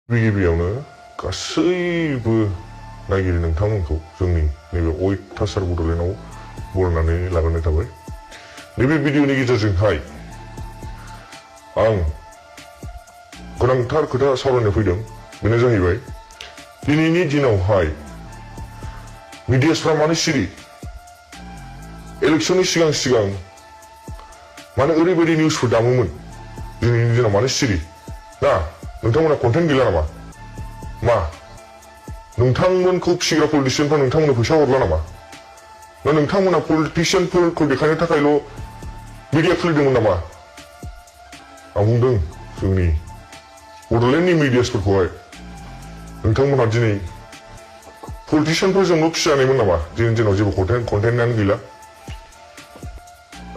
गिबियावनो गासैबो नायगिरि नोंथांमोनखौ जोंनि नैबे अयथासार बड'लेण्डआव बरायनानै लाग्रोनाय थाबाय। नैबे भिडिअनि गेजेरजोंहाय आं गोनांथार खोथा सावरायनो फैदों। बेनो जाहैबाय दिनैनि दिनावहाय मिडियाफ्रा मानो सिरि, इलेक्शननि सिगां सिगां मानो ओरैबायदि निउसफोर दामोमोन, दिनैनि दिनाव मानो सिरि? ना नोंथांमोना कन्टेन्ट गैला नामा? मा नोंथांमोनखौ फिसिग्रा पलिटिशियानफ्रा नोंथांमोननो फैसा हरला नामा? ना नोंथांमोना पलिटिशियानफोरखौ देखायनो थाखायल' मिडिया खुलिदोंमोन नामा? आं बुंदों जोंनि बड'लेण्डनि मिडियासफोरखौहाय नोंथांमोनहा दिनै पलिटिशियानफोरजोंल' फिसिजानायमोन नामा? दिनैनि दिनाव जेबो कन्टेन्टआनो गैला।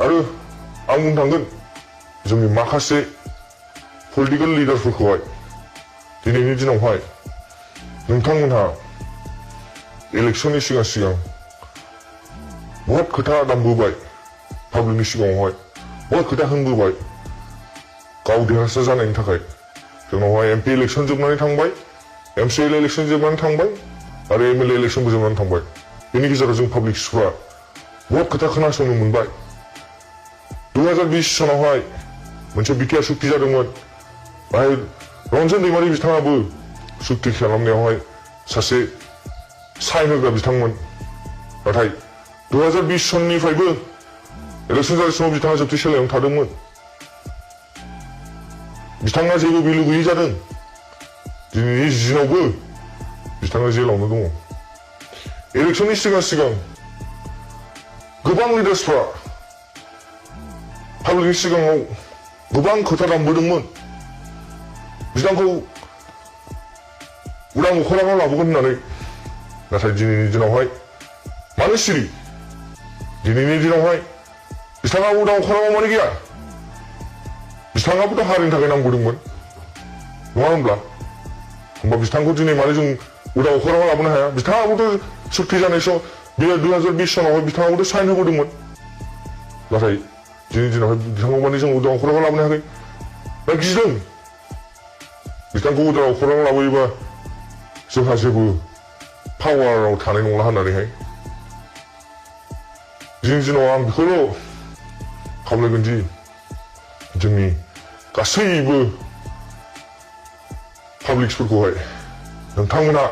आरो आं बुंनो थांगोन जोंनि माखासे पलिटिकल लिडारफोरखौहाय दिनैनि दिनावहाय नोंथांमोनहा इलेक्शननि सिगां सिगां बहुत खोथा दामबोबाय, पाब्लिकनि सिगाङावहाय बहुत खोथा होनबोबाय। गाव देरहासार जानायनि थाखाय जोंनावहाय एमपि इलेक्शन जोबनानै थांबाय, एमसिएल इलेक्शन जोबनानै थांबाय आरो एमएलए इलेक्शनबो जोबनानै थांबाय। बेनि गेजेराव जों पाब्लिकफ्रा बहुत खोथा खोनासंनो मोनबाय। 2020 सनावहाय मोनसे बिटिआर सुक्ति जादोंमोन, बाहाय रन्जन दैमारि बिथाङाबो सुक्ति खालामनायावहाय सासे साइन होग्रा बिथांमोन। नाथाय 2020 सननिफ्रायबो इलेक्शन जानाय समाव बिथाङा जोबथेसालियावनो थादोंमोन। बिथाङा जेबो भेलु गैयै जादों। दिनैनि दिनावबो बिथाङा जेलावनो दङ। इलेक्शननि सिगां सिगां गोबां लिडार्सफ्रा पाब्लिकनि सिगाङाव गोबां खोथा दामबोदोंमोन, बिथांखौ उदां अख्राङाव लाबोगोन होननानै। नाथाय दिनैनि दिनावहाय मानो सिरि? दिनैनि दिनावहाय बिथाङा उदां अख्राङाव मानो गैया? बिथाङाबोथ' हारिनि थाखाय नांबोदोंमोन, नङा होनब्ला? होमबा बिथांखौ दिनै मानो जों उदां अख्राङाव लाबोनो हाया? बिथाङाबोथ' सुक्ति जानाय सम बे 2020 सनावहाय बिथाङाबोथ' साइन होबोदोंमोन। नाथाय दिनैनि दिनावहाय बिथांखौ माने जों उदां अख्राङाव लाबोनो हायाखै? दा गिदों बिथांखौ उदां अख्राङाव लाबोयोबा जोंहा जेबो पावाराव थानाय नंला होननानैहाय। दिनैनि दिनाव आं बेखौल' खावलायगोन दि जोंनि गासैबो पाब्लिक्सफोरखौहाय नोंथांमोना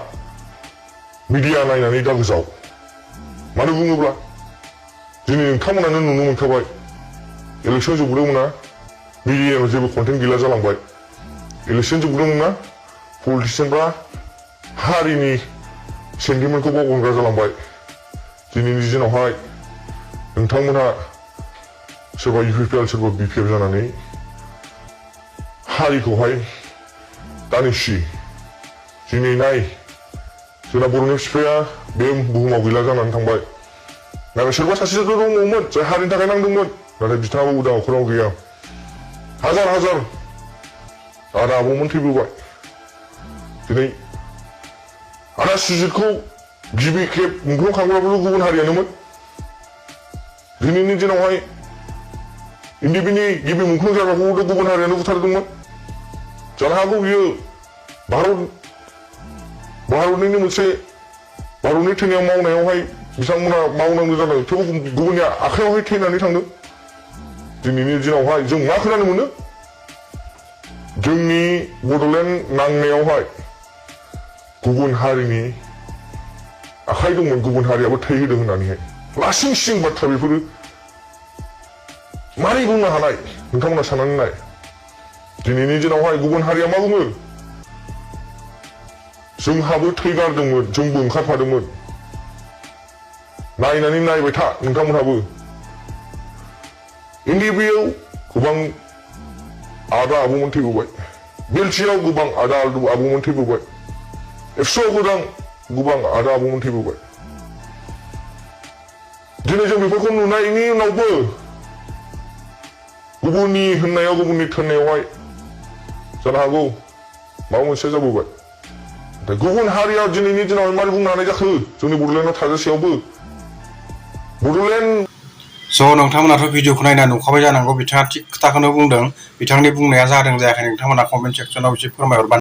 मिडिया नायनानै दा गोजाव। मानो बुङोब्ला दिनै नोंथांमोनानो नुनो मोनखाबाय इलेक्शन जोबदोंमोनना, मिडियायाव जेबो कन्टेन्ट गैला जालांबाय। इलेक्शन जोबदोंमोनना, पलिटिशियानफ्रा हारिनि सेन्टिमेन्टखौ बावगारग्रा जालांबाय। दिनैनि दिनावहाय नोंथांमोनहा सोरबा इउपिपिएल सोरबा बिपिएफ जानानै हारिखौहाय दानेसि। दिनै नाय जोंना बर'नि बिफाया बे बुहुमाव गैला जानानै थांबाय। नाथाय सोरबा सासेथ' दङमोन जाय हारिनि थाखाय नांदोंमोन, नाथाय बिथाङाबो उदां अख्राङाव गैया। हाजार हाजार आदा आबौमोन थैबोबाय। दिनै आदा सुजितखौ गिबि खेब मुंख्लं खांग्राफोर गुबुन हारियानोमोन। दिनैनि दिनावहाय एनडिएफबिनि गिबि मुंख्लं जाग्राखौबो गुबुन हारियानो बुथारदोंमोन। जानो हागौ बियो भारतनिनो मोनसे भारतनि थैनायाव मावनायावहाय बिथांमोना मावनांगौ जादों, थेवबो गुबुननि आखायावहाय थैनानै थांदों। दिनैनि दिनावहाय जों मा खोनानो मोनो? जोंनि बड'लेण्ड नांनायावहाय गुबुन हारिनि आखाइ दंमोन, गुबुन हारियाबो थै होदों होननानैहाय। लासिं सिं बाथ्रा बेफोरो मारै बुंनो हानाय? नोंथांमोना साननानै नाय। दिनैनि दिनावहाय गुबुन हारिया मा बुङो? जोंहाबो थै गारदोंमोन, जोंबो ओंखारफादोंमोन। नायनानै नायबाय था नोंथांमोनहाबो। एनडिएफबिआव गोबां आदा आबौमोन थैबोबाय, बेलजियाव गोबां आदा आबौमोन थैबोबाय, एबसुआव गोबां आदा आबौमोन थैबोबाय। दिनै जों बेफोरखौ नुनायनि उनावबो गुबुननि होननायाव गुबुननि थोननायावहाय जानो हागौ माबा मोनसे जाबोबाय। नाथाय गुबुन हारिया दिनैनि दिनाव मारै बुंनो हानाय जाखो? जोंनि बड'लेण्डआव थाजासेयावबो बड'लेण्ड। नोंथांमोनाथ' भिडिअखौ नायना नुखाबाय जानांगौ, बिथाङा थिग खोथाखौनो बुंदों। बिथांनि बुंनाया जादों जायाखै नोंथांमोना कमेन्ट सेक्सनाव एसे फोरमायहरबानो